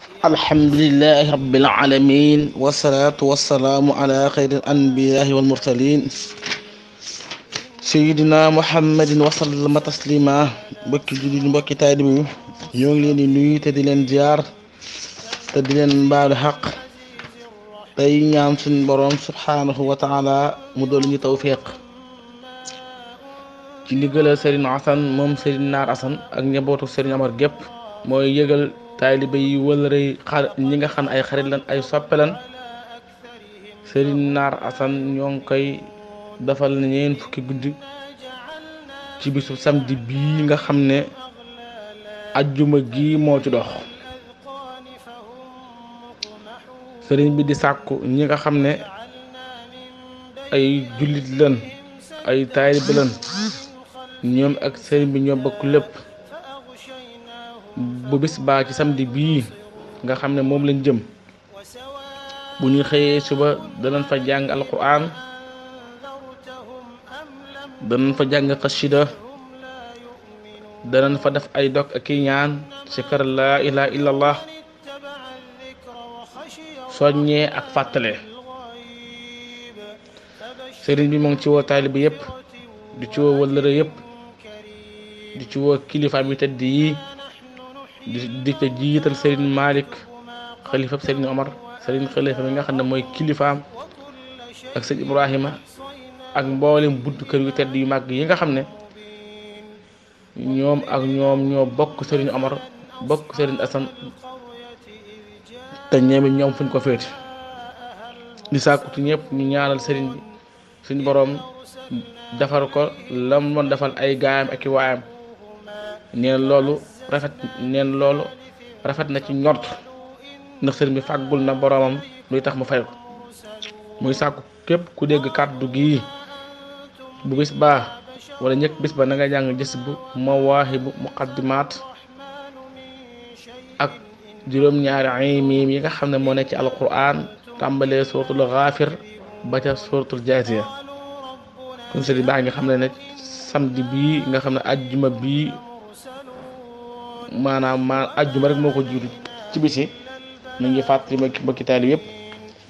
alhamdulillahi rabbil alamin wasalaatu wasalaamu ala xayril anbiyaai wal mursalin sayidina muhammadin wasallama taslima. mbokki jullit mbokki taalibe yi ñoo ngi leen di nuyu te di leen ziar te di leen mbaalu xaq tey ñaan suñ boroom subhaanahu wa taala mu dool ñu tawfiq ci ndigalal Serigne Assane moom Serigne Naar Assane ak njabootu Serigne Amar gépp mooy yëgal taalibe yi wëlërëy ñi nga xam ay xarit lan ay soppe lan Serigne Naar Assane ñoo ngi koy defal ñeen fukki guddi ci bisu samedi bii nga xam ne ajjuma gi moo ci dox. sëriñ bi di sàkku ñi nga xam ne ay jullit lan ay taalibe lan ñoom ak sëriñ bi ñoo bokk lépp bu bis baa ci samedi bii nga xam ne moom lañ jëm bu ñu xëyee suba danañ fa jàng alquran, danañ fa jàng xasida, danañ fa def ay dog ak i ñaan ci kër laa ilaha illallah, soññee ak fàttale. sëriñ bi moo ngi ci woo taalibe yëpp di ci woo wëllëre yëpp di ci woo kilifa bi tëdd yi di ca jiital sëriñ Malick xalifab sëriñ Omar, sëriñ xalifa bi nga xam ne mooy kilifaam ak sëriñ Ibrahima ak mboolem buntu kër yu tedd yu màgg yi nga xam ne ñoom ak ñoom ñoo bokk sëriñ Omar bokk sëriñ Assane te ñeemi ñoom fuñ ko féete. di sàkkutu ñëpp ñu ñaanal sëriñ bi suñ boroom defar ko lam doon defal ay gaayam ak i waayam. neen loolu rafet na ci njort ndax sëriñ bi fàggul na boroomam luy tax mu fay ko. muy sàkku képp ku dégg kàddu gi bu bis baa wala ñëkk bis ba na nga jàng gis bu mawaahibu muqaddimaat ak juróom-ñaari ay miim yi nga xam ne moo nekk ci alquran tàmbalee suratul Ghafir ba ca suratul Jaasiya. kon sëriñ baa nga xam ne ne samedi bii nga xam ne ajjuma bii maanaam ajjuma rek moo ko jiitu ci bisi mu ngi fàttali mbokki taalibe yëpp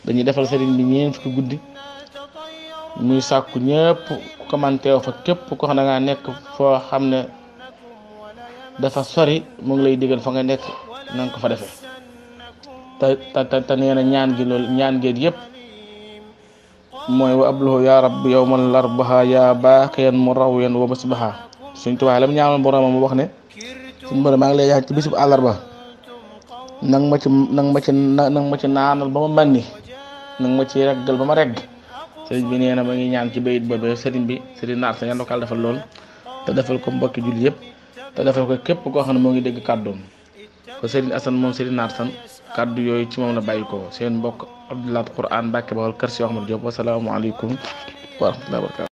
dañuy defal sëriñ bi ñeent fukki guddi muy sàkku ñëpp ku ko man teew fa képp ko xam ne nga nekk foo xam ne dafa sori mu ngi lay digal fa nga nekk na nga ko fa defee te nee na ñaan gi loolu ñaan géet yëpp mooy wa abluhu ya rabbi yawmal larbaha ya baaqiyan mu rawyan wa musbaha. suñ tubaab la mu ñaanoon boroomam mu wax ne suñ borom maa ngi lay ñaan ci bisub àllarba nang ma ci naanal ba ma màndi nang ma ci reggal ba ma regg. sëriñ bi nee na ma ngi ñaan ci bayit boobu sëriñ Naar sa yan dokal defal lool te defal ko mbokki julli yëpp te defal ko képp koo xam ne moo ngi dégg kàddoom. ko sëriñ Assane moom sëriñ Naar Assane kàddu yooyu ci moom la bàyyi ko seen mbokk Abdoulaye Quran Mbàkke Bawol kër si Ahmad Diop wasalaamu aleykum wa rahmatullahi wa barakatuh.